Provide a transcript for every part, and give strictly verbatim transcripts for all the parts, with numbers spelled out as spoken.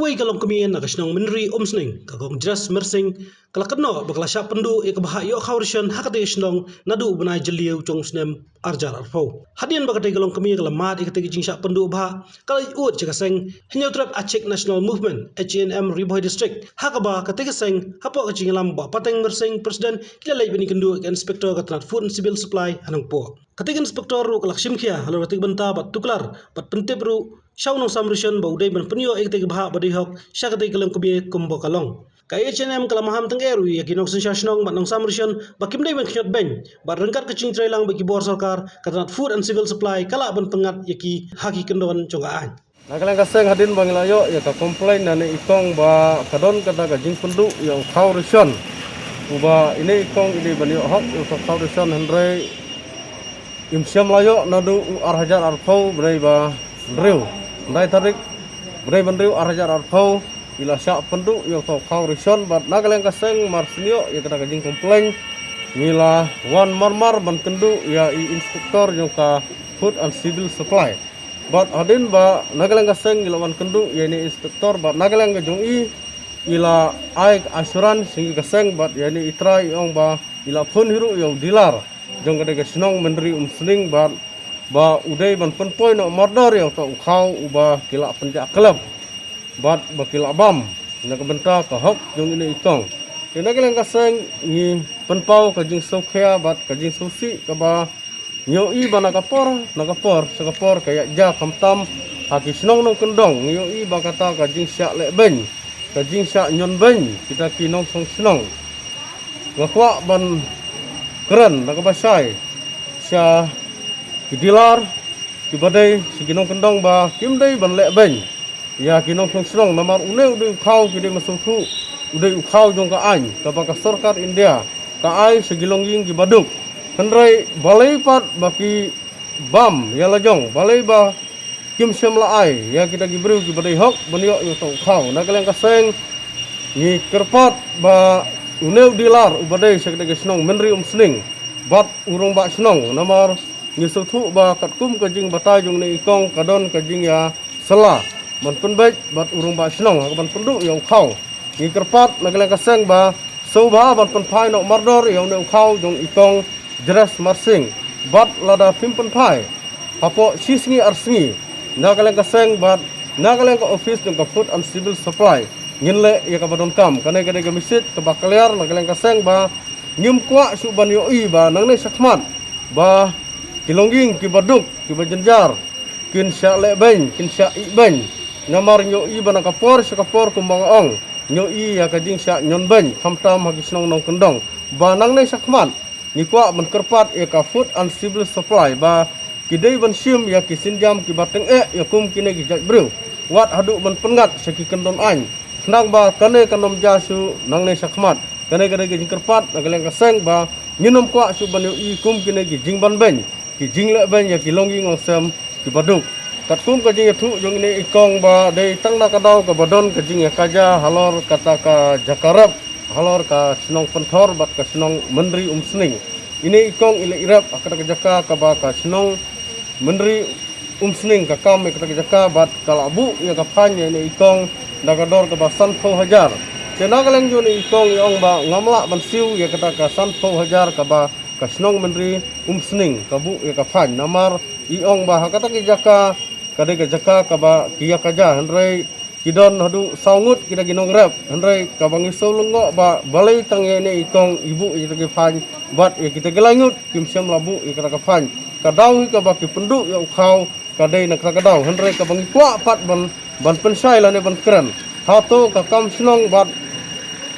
Ka longkmie na ka shnong Mynri Umsning, ka kong Jres Mersing, ka la kynnoh ba ka la shah pynduh ïa ka bhah ïoh khaw ration ha katei ka shnong naduh u bnai Jylliew jong u snem ar hajar arphew. Hadien ba katei ka longkmie ka la mad ïa katei ka jingshah pynduh bhah, ka la ud sha ka seng Hynñiewtrep Achik National Movement, H A N M, Ri Bhoi District, ha kaba katei ka seng hapoh ka jingïalam Bah Pateng Mersing, President, ki la leit ban ïakynduh ïa ka Inspector ka tnat Food and Civil Supply ha Nongpoh. Katei ka Inspector ruh ka la shim khia halor katei ka bynta bad tuklar bad pyntip ruh sha u nongsam ration ba u dei ban pynïoh ïa katei ka bhah ba dei hok sha katei ka longkmie kumba ka long. Ka H A N M ka la maham tyngeh ruh ïa ki nongsynshar shnong bad nongsam ration ba kim dei ban khñiot beiñ bad ryngkat ka jingtrei lang bad ki bor sorkar, ka tnat Food and Civil Supply ka lah ban pynngat ïa ki ha ki kyndon jong ka aiñ. Na ka liang ka seng, hadien ba ngi la ïoh ïa ka complaint na ine i kong ba ka don kata ka jingpynduh ïa u khaw ration, uba ine i kong i dei ban ïoh hok ïa u khaw ration, hynrei im shym la ïoh naduh u ar hajar arphew bnai ba hynriew, hynriew tarik bnai ba hynriew ar hajar arphew, i la shah pynduh ïa u khaw ration. Bad na ka liang ka seng, mar shu ïoh ïa kata ka jingcomplain, ngi la wan marmar ban kynduh ïa i inspector jong ka Food and Civil Supply. Bad hadien ba na ka liang ka seng ngi la wan kynduh ïa ine i inspector, bad na ka liang ka jong i, i la ai ka assurance sha ngi ka seng, bad ïa ine i trai i ong ba i la phone hi ruh ïa u dealer jong katei ka shnong Mynri Umsning, bad ba u dei ban pynpoi noh mardor ïa uta u khaw uba ki la pynjah khlem, bad ba ki la bam na ka bynta ka hok jong ine i kong. Te na ka liang ka seng ngi pynpaw ka jingsngewkhia bad ka jingsngewsih kaba ngi ïohi ba na ka por na ka por sha ka por ka ïaid jia, khamtam ha ki shnong nongkyndong, ngi ïohi ba kata ka jingshah leh beiñ, ka jingshah ñion beiñ kita ki nongshong shnong. Nga kwah ban kren na kaba shai sha ki dealer kiba dei sha ki nongkyndong ba kim dei ban leh beiñ ïa ki nongshong shnong, namar une u dei u khaw, ki dei ban sngewthuh, u dei u khaw jong ka aiñ kaba ka sorkar India ka ai sha ki longïing kiba duk. Hynrei balei pat ba ki bam ïa la jong, balei ba kim shym la ai ïa kita ki briew kiba dei hok ban ïoh ïa uta u khaw? Na ka liang ka seng ngi kyrpad ba une u dealer uba dei sha katei ka shnong Mynri Umsning bad u rangbah shnong, namar ngi sngewthuh ba katkum ka jingbatai jong ine i kong ka don ka jingïasylla ban pynbeit bad u rangbah shnong ha kaban pynduh ïa u khaw. Ngi kyrpad na ka liang ka seng ba sngewbha ban pynphai noh mardor ïa une u khaw jong i kong Jres Marsing, bad lada phim pynphai hapoh shi sngi ar sngi, na ka liang ka seng bad na ka liang ka office jong ka Food and Civil Supply ngin leh ïa kaba donkam. Kane ka dei ka message kaba clear na ka liang ka seng ba ngim kwah shuh ban ïohi ba nangne shakhmat ba ki longïing kiba duk, kiba jynjar, kin shah leh beiñ, kin shah ih beiñ. Namar ngi ïohi ba na ka por sha ka por, kumba nga ong, ngi ïohi ïa ka jingshah ñion beiñ, khamtam ha ki shnong nongkyndong. Ba nangne shakhmat ngi kwah ban kyrpad ïa ka Food and Civil Supply ba ki dei ban shim ïa ki sienjam kiba tyngeh ïa kum kine ki jait briew, wat haduh ban pynngat sha ki kyndon aiñ, khnang ba kane kan ym jia shuh nangne shakhmat. Kane ka dei ka jingkyrpad na ka liang ka seng ba ngin ym kwah shuh ban ïohi kum kine ki jingban beiñ, ki jingleh beiñ ïa ki longïing longsem kiba duk. Katkum ka jingïathuh jong ine i kong ba dei tang na ka daw kaba don ka jingïakajia halor kata ka jaka rep halor ka shnong Pynthor bad ka shnong Mynri Umsning, ine i kong i la ïarep ha kata ka jaka kaba ka shnong Mynri Umsning ka kam ïa kata ka jaka bad ka la buh ïa ka fine ïa ine i kong da ka dor kaba sanphew hajar. Te na ka liang jong ine i kong i ong ba ngam lah ban siew ïa kata ka sanphew hajar kaba ka shnong Mynri Umsning ka buh ïa ka fine, namar i ong ba ha kata ka jaka ka dei ka jaka kaba ki ïakajia, hynrei ki don haduh saw ngut kita ki nongrep, hynrei kaba ngi sngewlyngngoh ba balei tang ïa ine i kong i buh ïa kita ki fine bad ïa kita ki lai ngut kim shym la buh ïa kata ka fine. Ka daw hi kaba ki pynduh ïa u khaw ka dei na kata ka daw, hynrei kaba ngi kwah pat ban, ban pynshai lane ban kren, hato ka kam shnong bad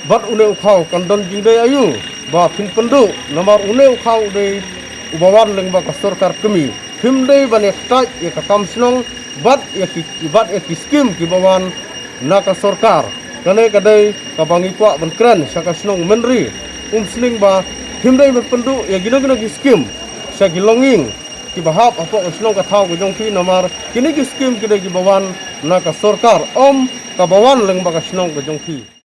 bad une u khaw kan don jingdei aïu ba phin pynduh? Namar une u khaw u dei uba wan lyngba ka sorkar kmie. Phim dei ban ïa kyntait ïa ka kam shnong bad ïa ki, bad ïa ki skim kiba wan na ka sorkar. Kane ka dei kaba ngi kwah ban kren sha ka shnong Mynri Umsning ba phim dei ban pynduh ïa kino kino ki skim sha ki longïing kiba hap hapoh ka shnong ka thaw ka jong phi, namar kine ki skim ki dei kiba wan na ka sorkar, ym kaba wan lyngba ka shnong ka jong phi.